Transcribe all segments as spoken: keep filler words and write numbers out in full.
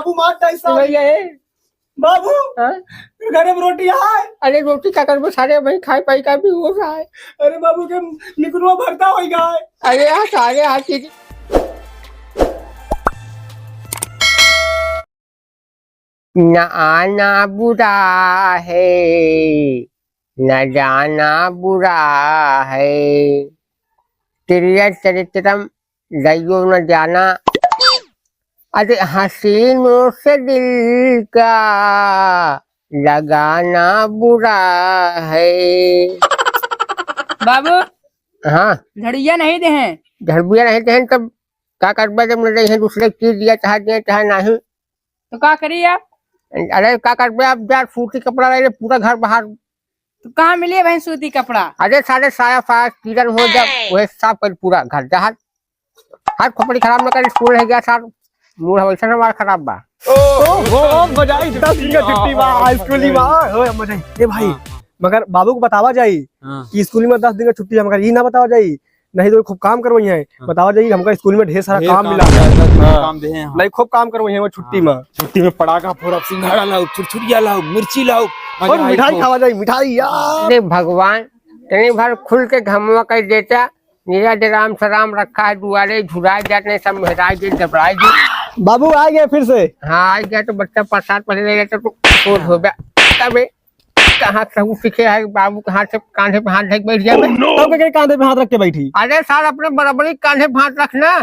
बाबू मार डाई साहब। भैया, ए। बाबू, हाँ? घरे में रोटी है? अरे रोटी का करबो सारे, भाई खाए पाई का भी हो रहा है। अरे बाबू के निकलवा भरता हो गया है। अरे यार सारे हाथ की न आना बुरा है, न जाना बुरा है, तिर्यक चरित्रम दइयो न जाना। अरे हसीनों से दिल का लगाना बुरा है। बाबू, हाँ। झड़िया नहीं दे हैं। झड़िया नहीं दे हैं, तब का करबे जब न दे हैं, दूसरे चीज दिया, चाहे दे, चाहे नहीं। तो का करी आप? अरे का करबे, अब जा सूती कपड़ा ले ले, पूरा घर बाहर। तो कहाँ मिली है भाई सूती कपड़ा? अरे सारे साया फाया किरण हो जा, वही साफ कर पूरा घर जहाँ। हर खोपड़ी खराब न कर, स्कूल है गया सार, मूड वैसे ना हमारा खराब बा। ओ, ओ, ओ, मजा आई, दस दिन का छुट्टी बा, स्कूल ही बा, ओ, मजा आई। ए भाई, हाँ, हाँ। मगर बाबू को बतावा जाई हाँ। कि स्कूल में दस दिन का छुट्टी है, मगर ये ना बतावा जाई, नहीं तो खूब काम करवाई है। हाँ। बतावा जाई, हमका स्कूल में ढेर सारा ढेर काम काम मिला है। मिला है, हाँ। काम दे हैं, हाँ। नहीं, खूब काम करवाई है वो छुट्टी हाँ। में। छुट्टी में पटाखा फोड़ब, सिंघाड़ा लाओ, छुरछुरिया लाओ, मिर्ची लाओ, मजा और आई मिठाई खूब। खावा जाई, मिठाई यार। अरे भगवान, तनी भर खुल के घमवा कर देता, मेरा जे राम सराम रखा है दुआरे, झुराए जाते सब मेहराए जे जबराए जे। बाबू आ गए फिर से। हाँ, आ गया तो बच्चा प्रसाद पहले ले लेता तो सोच हो गया। तबे कहाँ से वो सीखे है, बाबू के हाथ से कांधे पे हाथ रख बैठ गया। Oh, no! तब के कांधे पे हाथ रख के बैठी? अरे सार, अपने बराबरी कांधे पे हाथ रखना।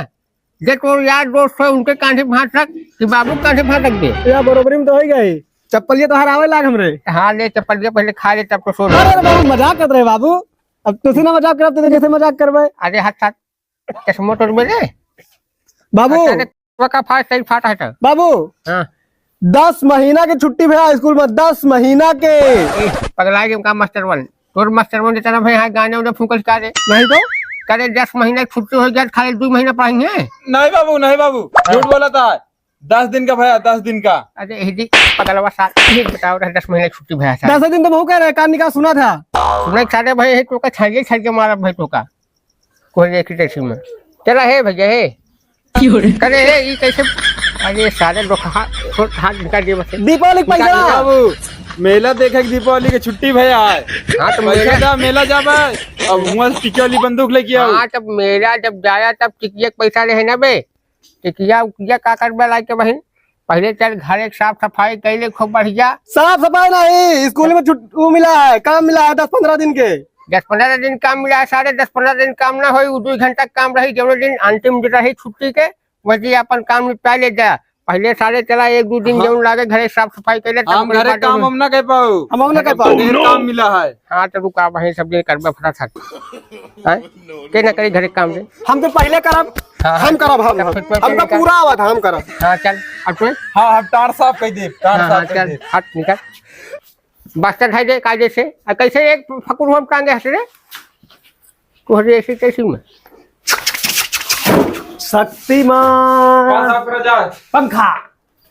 जे तोर यार दोस्त है, उनके कांधे पे हाथ रख कि बाबू के कांधे पे हाथ रख दे। या बराबरी में तो हो ही गई। चप्पलिया तो हरावे लाग हमरे। हाँ, ले चप्पलिया पहले खा ले, तब तो सो। अरे, अरे बाबू, मजाक करत रहे बाबू। अब तुझसे ना मजाक करब, तो जैसे मजाक करबे। अरे हाथ साथ चश्मा तोड़ मेरे। बाबू। अच्छा, रे, का फाट, सही फाट है तो। बाबू। हाँ। दस महीना के छुट्टी भैया स्कूल में, दस महीना के। ए, पगला के का मास्टर बन? तोर मास्टर बन देता ना भाई, यहाँ गाने उन्हें फूकस का दे। नहीं तो? करे दस महीना की छुट्टी हो गया, खाली दो महीना पढ़ाई है। नहीं बाबू, नहीं बाबू, हाँ। झूठ बोला था। दस दिन का भैया, दस दिन का। अरे, ए जी, पगलवा साथ, ये बताओ रहे, दस महीना की छुट्टी भैया साथ। दस दिन तो महू कह रहे, कान निकाल सुना था। सुना सारे भाई, है तो का छाइए, छाइए मारा भाई तो का। कोई एक ही तैसी में। चला हे भैया, हे। क्यों रे? करे हे, ई कैसे? अरे सारे लोग हा-, छोट हाथ निकाल दिए बस। दीपावली के पैसा निकाल, निकाल। बाबू, मेला देखे के दीपावली के छुट्टी भैया है। हाँ, तो पैसा मेला दा, मेला जाबे। अब हुआं से टिकिया वाली बंदूक लेके आओ। हाँ, तब मेला जब जाया, तब टिकिया के पैसा ले है ना बे। टिकिया उकिया का करबे लाइके बहिन? पहिले चल घरे के साफ सफाई कइले खूब बढ़िया। साफ सफाई नहीं, स्कूल में छुट-, वो मिला है, काम मिला है दस पन्द्रह दिन के। दस पन्द्रह दिन काम मिला है, सारे दस पन्द्रह दिन काम ना होई, उ दुइ घंटा काम रही, जौने दिन अंतिम दिन रही छुट्टी के, वही दिन अपन काम निपटा ले जा। पहिले सारे चला एक दो दिन हाँ। जौन लागे घरे साफ सफाई कइले, तब हम ओकरे घरे बाद काम में हम ना कर पाऊ। हम ना कर पाऊ। ढेर काम मिला है। हाँ, तो रुका, वहीं सब दिन करबे फटाफट। हैं? के ना करी घरे काम रे? हम तो पहिले करब। हाँ, हाँ। हम करब, हम, तब हम। फिर, फिर हमका निकाल। पूरा आवत, हम करब। हाँ, चल, अब तू। हाँ, हम टार साफ कर देब, टार हाँ, साफ हाँ, कर चल, देब। हट, निकल। बस्ता ढाई दे, कायदे से। आ, कैसे एक फकुर हम टांगे हंस रे? तोहरे ऐसी तैसी में। शक्तिमान। का साफ करा जाए? पंखा।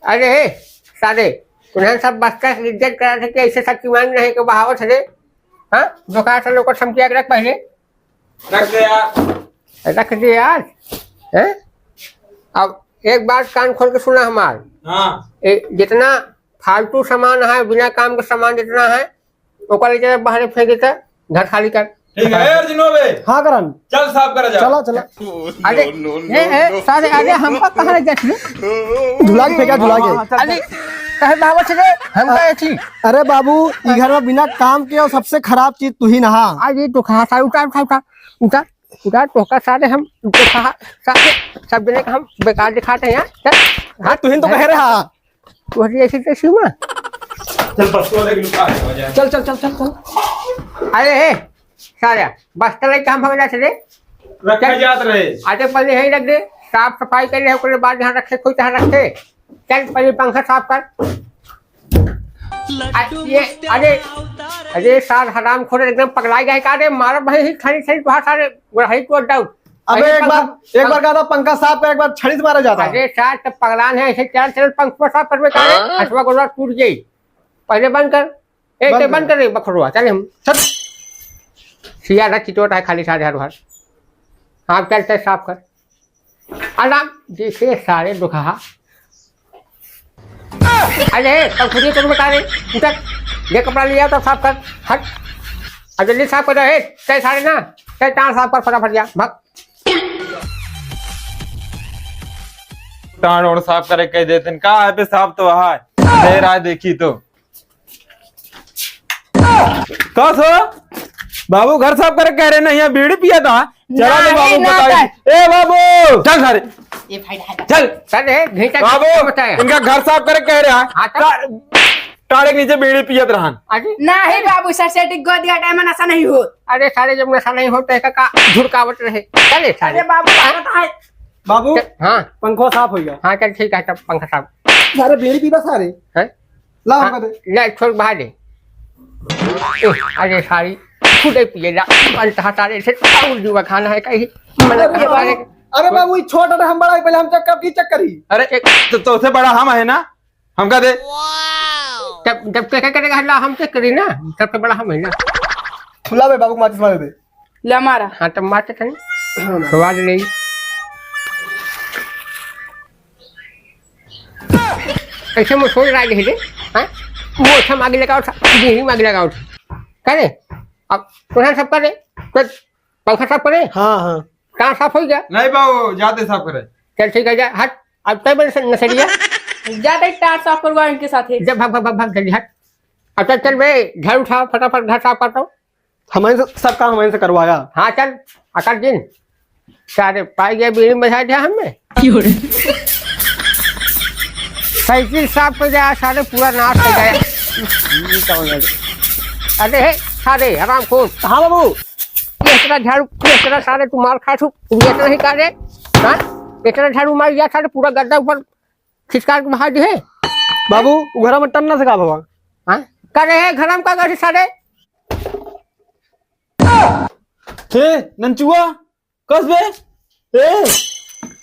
अरे हे, सारे, उन्हें सब बस्ता से इज्जत करा थे कि ऐसे शक्तिमान नहीं के बहावत रे। हाँ? धोखा से लोग को समझिया के रख पहले। रख दे यार। रख दे यार। हैं? अब एक बात कान खोल के सुना हमार। हाँ। ए, जितना फालतू सामान है, बिना काम के सामान जितना है, ओकर ले जाके बाहर फेंक देता, घर खाली कर। ठीक है, ए अर्जुनो बे। हाँ करन। चल साफ करा जा। चला, चला। अरे, ए, ए, सारे, अरे, हमका कहाँ ले जात रे? झुला के फेंका, झुला के। अरे, कहे बाबा से रे, हमका हाँ। ऐसी। अरे बाबू, ई घर में बिना काम के और सबसे खराब चीज तू ही नहा। आज ये तो खा, सारे उतार, उतार, उतार, उतार, तोहका सारे हम, तो खा, सारे, सब जने का हम बेकार दिखाते हैं यार। चल, हाँ, तू ही तो कह रहे हाँ। तोहरी ऐसी तैसी में। चल, बस वाले की लुका है, हो जाए। चल, चल, चल, चल, चल। अरे हे, सारे, बस्ता लेके हम भाग जाते रे। रखे चल। जात रहे। अरे पहले यहीं रख दे, साफ सफाई कर ले, ओकरे बाद यहाँ रखे, कोई तहाँ रखे। चल, पहले पंखा साफ कर। आ, ये, अरे, अरे, सार हराम खोर एकदम पगला गया है का रे? मारा भाई ही खड़ी खड़ी वहाँ सारे, वही तो डाउट। अबे अरे एक बार, पंखा, एक बार पंखा। कहा था पंखा साफ कर, एक बार छड़ी से मारा जाता। अरे सार, तब पगलान है, ऐसे चल, चल, पंखा साफ करबे का रे? हाँ? हथवा गोड़वा टूट जाई। पहले बंद कर। ए, बंद ते कर। बंद कर रे बखरुआ, चल हम। चल। सिया रख चितोट है खाली सारे हर भर। हाँ, चल, चल, साफ कर। आराम, जैसे सारे दुखहा। अरे, तब खुद ही करूँ बता रहे। उठा, ये कपड़ा लिया तो साफ कर। हट। अब जल्दी साफ कर दे, ए, चाहे सारे ना, चाहे टांड साफ कर फटाफट जा, भाग। टांड और साफ करे कह देते हैं, का है पे साफ तो है, देर आए देखी तो। का सो? बाबू घर साफ करे कह रहे ना, यहाँ बीड़ी पिया था। चला तो नहीं, बाबू ना बताइए। कर। ए बाबू, चल सारे। ये भाई, भाई, चल। चल रे, घंटा बाबू, घंटा बताया। इनका घर साफ करे कह रहे हैं। हाँ, चल। टा-, टाड़े के नीचे बीड़ी पियत रहन। अरे। नहीं बाबू, सर सेटिक गो दिया टाइम नशा नहीं हो। अरे सारे, जब नशा नहीं हो तो एका का झुरकावट रहे। चले सारे। अरे बाबू, बाबू, हाँ। पंखो साफ हो गया। हाँ, चल ठीक है, तब पंखा साफ। सारे बीड़ी पीबा सारे। हैं? ला, हाँ, हमका दे। ले, छोड़, बाहर दे। ए, अरे सारी, खुदे पिए ला, अंतहा सारे से ताऊ जुआ खाना है कहीं। मन अरे बाबू, अरे अरे बाबू, ये छोटा था, हम बड़ा है, पहले हम चक्कर की चक्कर ही। अरे, एक तो, तो उसे बड़ा हम है ना, हमका दे। जब, जब क्या, क्या करेगा, ला, हम चेक करी ना, सबसे बड़ा हम है ना। खुला बे बाबू, माचिस मार दे। ले मारा। हाँ, तब मारते थे। हाँ, मार। स्वाद ले। कैसे मुँह सोच रहा है रे? हाँ? वो अच्छा मागे लगाओ था, यही मागे लगाओ था। करे? अब तुरंत सब करे। तो पंखा साफ करे? हाँ, हाँ। कहाँ साफ हो गया? नहीं बाबू, जाते साफ करे। चल ठीक है, जा, हट। अब तय बजे से नसरिया? जाते ही टाट साफ करवा इनके साथ ही। जब भाग, भाग, भाग, भाग, जल्दी हट। अब चल, चल बे, घर उठाओ, फटाफट घर साफ कर दो। हमारे से, सब काम हमारे से करवाया। हाँ, चल, अकल दिन। सारे पाई गए बीड़ी में बजा दिया हमने। क्यों रे? साइकिल साफ हो गया, सारे पूरा नाश हो गया। अरे हे, सारे हराम खोर। हाँ बाबू। ये इतना झाड़ू, ये इतना सारे तू मार खा छू, ये इतना ही का रे? हाँ? इतना झाड़ू मार दिया सारे, पूरा गद्दा ऊपर खिसकान के बहा दिए। बाबू, उ घरा में टन्ना से का भवा? हाँ? का रे, घरा में का करे सारे? हे, नंचुआ, कस बे? ए,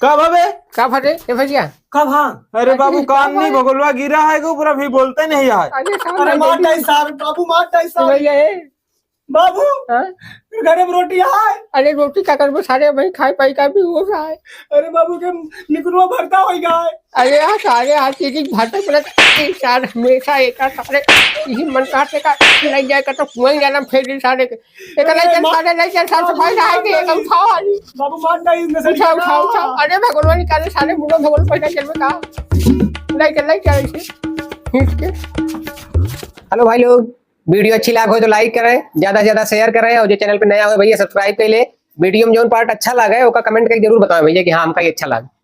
का भा बे? का भा रे? ए भैया। का भा? अरे अरे बाबू, का कान नहीं, भा? भगोलवा गिरा है, को पूरा भी बोलते नहीं है। अरे साहब, अरे मार डाई साहब, बाबू मार डाई साहब। भैया, ए। बाबू, हाँ? घर में रोटी है? अरे रोटी का करबो सारे, भाई खाए पाई का भी हो रहा है। अरे बाबू के निकुलवा भरता हो गया है। अरे यार सारे आज के दिन भरता पड़ा सारे हमेशा एक सारे यही मन कहते का नहीं जाए का तो कुआं जाना फेर दिन सारे के। एक नहीं चल मार- सारे नहीं चल सारे भाई रहा है कि एक उठाओ आज। बाबू मार डाई नजर उठाओ, उठाओ, उठाओ। अरे भगवान निकाले सारे मुंडो भगवान पैसा चल में का। नहीं चल, नहीं चल इसे। खींच के। हेलो भाई लोग, वीडियो अच्छी लाग हो तो लाइक करें, ज्यादा से ज्यादा शेयर करें और जो चैनल पे नया हो भैया सब्सक्राइब कर ले। वीडियो में जौन पार्ट अच्छा लागे ओका कमेंट करके जरूर बताएं भैया कि हाँ हमका ये अच्छा लागे।